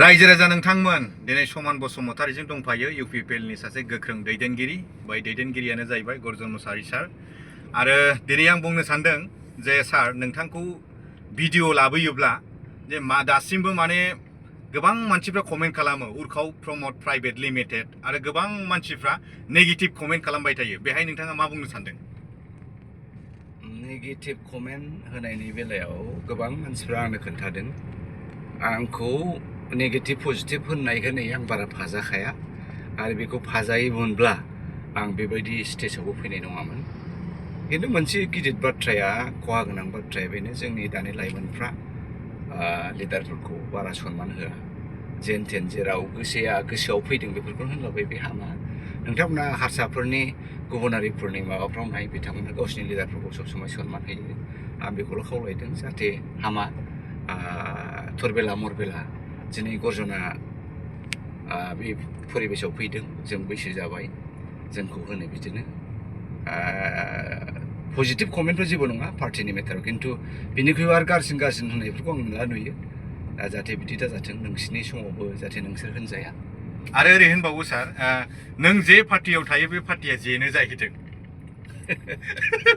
रायजो राजा नोंथांमोन दिनै समान बसुमतारीजों दंफायो इउपिपिएलनि सासे गोख्रों दैदेनगिरि बै दैदेनगिरियानो जाहैबाय गर्जन मुसाहारि सार आरो दिनै आं बुंनो सानदों जे सार नोंथांखौ भिडिअ लाबोयोब्ला जे दासिमबो माने गोबां मानसिफ्रा कमेन्ट खालामो उर्खाव प्रमट प्राइभेट लिमिटेड आरो गोबां मानसिफ्रा नेगेटिभ कमेन्ट खालामबाय थायो बेहाय नोंथाङा मा बुंनो सानदों नेगेटिभ कमेन्ट होनायनि बेलायाव गोबां मानसिफ्रा आंनो खोन्थादों आंखौ नेगेटिभ पजिटिभ होननायखौ नै आं बारा फाजाखाया आरो बेखौ फाजायोमोनब्ला आं बेबायदि स्टेजावबो फैनाय नङामोन खिन्थु मोनसे गिदिर बाथ्राया खहा गोनां बाथ्राया बेनो जोंनि दानि लाइमोनफ्रा लिडारफोरखौ बारा सनमान होआ जेन थेन जेराव गोसोआव फैदों बेफोरखौनो होनलाबाय बे हामा नोंथांमोना हारसाफोरनि गुबुनारिफोरनि माबाफ्राव नाय बिथांमोना गावसिनि लिडारफोरखौ सब समाय सनमान होयो आं बेखौल' खावलायदों जाहाथे हामा थरबेला मरबेला दिनै गर्जना बे परिबेसाव फैदों जों बैसो जाबाय जोंखौ होनो बिदिनो पजिटिभ कमेन्टफोर जेबो नङा पार्टिनि मेटाराव खिन्थु बिनिख्रुइ आरो गाज्रिसिन होननायफोरखौ आं नुला नुयो दा जाहाथे बिदि दाजाथों नोंसिनि समावबो जाहाथे नोंसोर होनजाया आरो ओरै होनबावो सार नों जे पार्टियाव थायो बे पार्टिया जेनो जाहैदों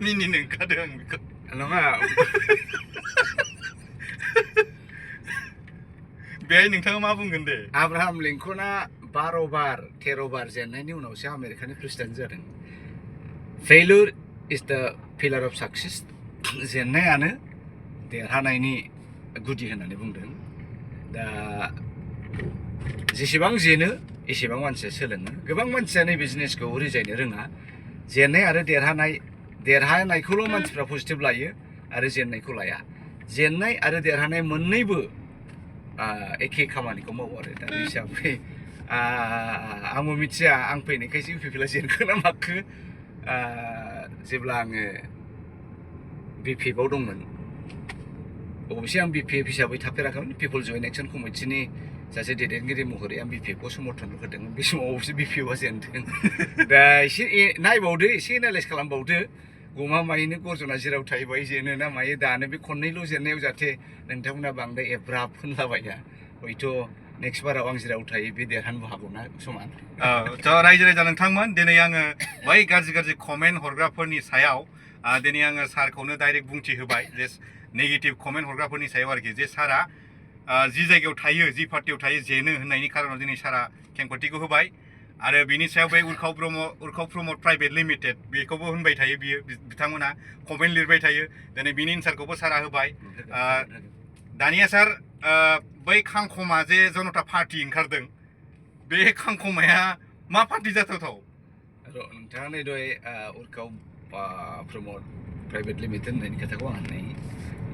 मिनिनो ओंखारदों आं बेखौ नङा बेहाय नोंथाङा मा बुंगोन दे आब्राहाम लिंकना 12 बार 13 बार जेननायनि उनावसो आमेरिकानि प्रेसिडेन्ट जादों फेइलुर इज द पिलार अफ साक्सेस जेननायानो देरहानायनि गुदि होननानै बुंदों दा जेसेबां जेनो एसेबां मानसिया सोलोङो गोबां मानसियानो बिजनेसखौ रिजायनो रोङा जेननाय आरो देरहानायखौल' मानसिफ्रा पजिटिभ लायो आरो जेननायखौ लाया जेननाय आरो देरहानाय मोननैबो एखे खामानिखौ मावो आरो दा बे हिसाबै आंबो मिथिया आं फैनायखायसो इउपिपिएलआ जेनखो ना माखो जेब्ला आङो बिपिएफआव दंमोन अबयसे आं बिपिएफ हिसाबै थाफेराखैमोन पिपल जयेन्ट एक्सन कमिटिनि सासे दैदेनगिरि महरै आं बिपिएफखौ समर्थन होदोंमोन बे समाव अबयसे बिपिएफआ जेनदों दा एसे नायबावदो एसे एनालाइस खालामबावदो गमामायैनो गर्जना जेराव थायो बाय जेनो ना मायो दानो बे खननैल' जेननायाव जाहाथे नोंथांमोना बांद्राय एब्राब होनलाबाया हयथ' नेक्स्ट बाराव आं जेराव थायो बे देरहानोबो हागौना समान रायजो राजा नोंथांमोन दिनै आङो बै गाज्रि कमेन्ट हरग्राफोरनि सायाव दिनै आङो सारखौनो डाइरेक्ट बुंथि होबाय जे नेगेटिभ कमेन्ट हरग्राफोरनि सायाव आरोखि जे सारा जि जायगायाव थायो जि पार्टियाव थायो जेनो होननायनि खारनाव दिनै सारा खेंफोरथिखौ होबाय आरो बिनि सायाव बे उर्खाव प्रमट प्राइभेट लिमिटेड बेखौबो होनबाय थायो बियो बिथांमोना कमेन्ट लिरबाय थायो दिनै बिनि एन्सारखौबो सारा होबाय दानिया सार बै खांखमा जे जनता पार्टी ओंखारदों बे खांखमाया मा पार्टी जाथावथाव नोंथाङा नै दहाय उर्खाव प्रमट प्राइभेट लिमिटेड होननायनि खोथाखौ आं होननाय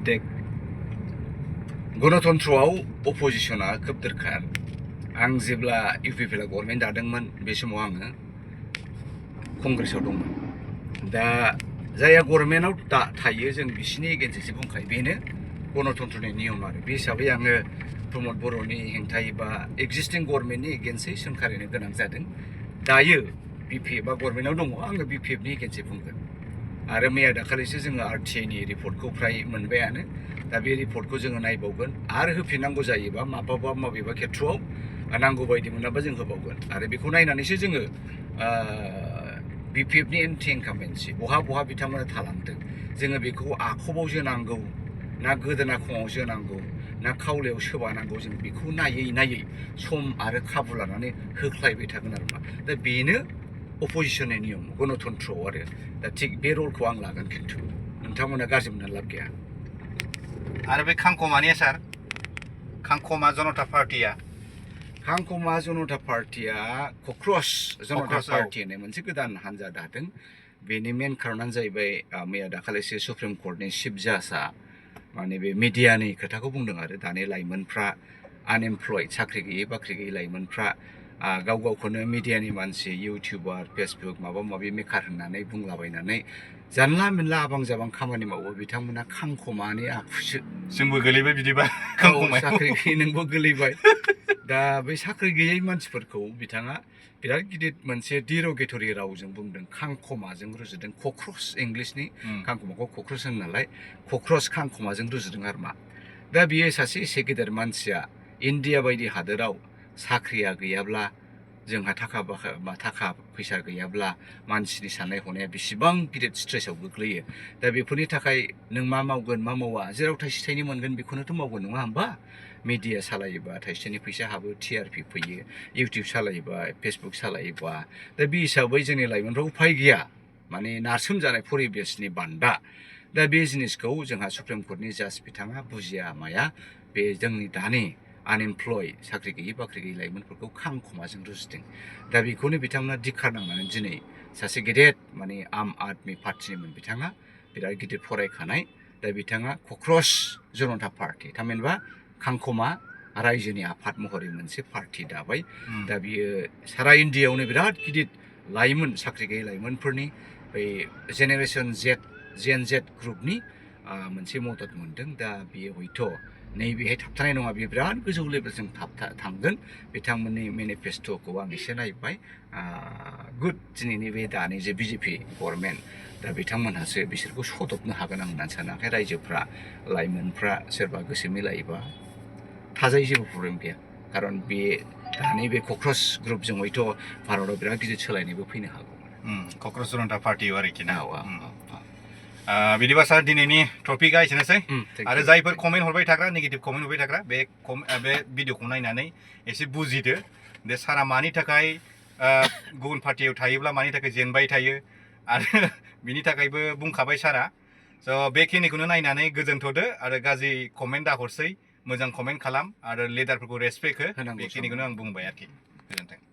देख गणतन्त्रआव अपोजिसना खोब दरखार आं जेब्ला इउपिपिएलआ गभर्नमेन्ट दादोंमोन बे समाव आङो कंग्रेसआव दंमोन दा जायहा गभर्नमेन्टआव थायो जों बिसिनि एगेन्स्टसो बुंखायो बेनो गणतन्त्रनि नियम आरो बे हिसाबै आङो प्रमद बर'नि हेंथायै बा एक्जिस्टिं गभर्नमेन्टनि एगेन्स्टै सोंखारिनो गोनां जादों दायो बिपिएफआ गभर्नमेन्टआव दङ आङो बिपिएफनि एगेन्स्टै बुंगोन आरो मैया दाखालिसो जोङो आरटिआइनि रिपर्टखौ फ्राय मोनबायानो दा बे रिपर्टखौ जोङो नायबावगोन आरो होफिननांगौ जायोबा माबेबा खेथ्रआव नांगौ बायदि मोनाबा जों होबावगोन आरो बेखौ नायनानैसो जोङो बिपिएफनि एन्टि इनकाम्बेन्सि बहा बिथांमोना थालांदों जोङो बेखौ आखबाव जोनांगौ ना गोदोना खङाव जोनांगौ ना खावलायाव सोबानांगौ जों बेखौ नायै सम आरो खाबु लानानै होख्लायबाय थागोन आरो मा दा बेनो अपोजिसननि नियम गणतन्त्रआव आरो दा थिग बे रलखौ आं लागोन खिन्थु नोंथांमोना गाज्रि मोनना लाब गैया आरो बे खांखमानिया सार खांखमा जनता पार्टिया क'क्रोच जनता पार्टी होननाय मोनसे गोदान हान्जा दादों बेनि मेन खारनानो जाहैबाय मैया दाखालिसो सुप्रिम कर्टनि चिफ जाजआ माने बे मिडियानि खोथाखौ बुंदों आरो दानि लाइमोनफ्रा आनएमप्लयड साख्रि गैयै बाख्रि गैयै लाइमोनफ्रा गावखौनो मिडियानि मानसि इउटिउबार फेसबुक माबा माबि मेकार होननानै बुंलाबायनानै जानला मोनला आबां जाबां खामानि मावो बिथांमोना खांखमानि आखुसो जोंबो गोलैबाय बिदिबा साख्रि गैयै नोंबो गोलैबाय दा बै साख्रि गैयै मानसिफोरखौ बिथाङा बिराद गिदिर मोनसे डिरगेटरि रावजों बुंदों खांखमाजों रुजुदों क'क्रोच इंलिसनि खांखमाखौ क'क्रोच होनो नालाय क'क्रोच खांखमाजों रुजुदों आरो मा दा बियो सासे एसे गेदेर मानसिया इन्डिया बायदि हादोराव साख्रिया गैयाब्ला जोंहा थाखा फैसा गैयाब्ला मानसिनि साननाय हनाया बेसेबां गिदिर स्ट्रेसआव गोग्लैयो दा बेफोरनि थाखाय नों मा मावगोन मा मावा जेराव थाइसे थाइनै मोनगोन बेखौनोथ' मावगोन नङा होमबा मिडिया सालायोबा थाइसे थाइनै फैसा हाबो टिआरपि फैयो इउटिउब सालायोबा फेसबुक सालायोबा दा बे हिसाबै जोंनि लाइमोनफ्रा उफाय गैया माने नारसोमजानाय परिबेसनि बान्दा दा बे जिनिसखौ जोंहा सुप्रिम कर्टनि जाज बिथाङा बुजिया माया बे जोंनि दानि आनएमप्लय साख्रि गैयि बाख्रि गैयि लाइमोनफोरखौ खांखमाजों रुजुदों दा बेखौनो बिथांमोना धिक्कार नांनानै दिनै सासे गेदेर माने आम आदमि पार्टिनिमोन बिथाङा बिराद गिदिर फरायखानाय दा बिथाङा क'क्रोच जनता पार्टी थामहिनबा खांखमा रायजोनि आफाद महरै मोनसे पार्टी दाबाय दा बियो सारा इन्डियायावनो बिराद गिदिर लाइमोन साख्रि गैयै लाइमोनफोरनि बै जेन जेड ग्रुपनि मोनसे मदद मोनदों दा बियो हयथ' नैबेहाय थाबथानाय नङा बियो बिराद गोजौ लेभेलजों थांगोन बिथांमोननि मेनिफेस्ट'खौ आं एसे नायबाय गुड दिनैनि बे दानि जे बिजेपि गभर्नमेन्ट दा बिथांमोनहासो बिसोरखौ सदबनो हागोन आं होननानै सानाखै रायजोफ्रा लाइमोनफ्रा सोरबा गोसो मिलायोबा थाजाय जेबो प्रब्लेम गैया खारन बे दानि बे क'क्रोच ग्रुपजों हयथ' भारताव बिराद गिदिर सोलायनायबो फैनो हागौ क'क्रोच जनता पार्टियाव आरोखि ना बिदिबा सार दिनैनि टपिकआ एसेनोसै आरो जायफोर कमेन्ट हरबाय थाग्रा नेगेटिभ कमेन्ट हरबाय थाग्रा बे भिडिअखौ नायनानै एसे बुजिदो दे सारा मानि थाखाय गुबुन पार्टियाव थायोब्ला मानि थाखाय जेनबाय थायो आरो बिनि थाखायबो बुंखाबाय सारा स' बेखिनिखौनो नायनानै गोजोनथ'दो आरो गाज्रि कमेन्ट दाहरसै मोजां कमेन्ट खालाम आरो लिडारफोरखौ रेसपेक्ट हो बेखिनिखौनो आं बुंबाय आरोखि गोजोन्थों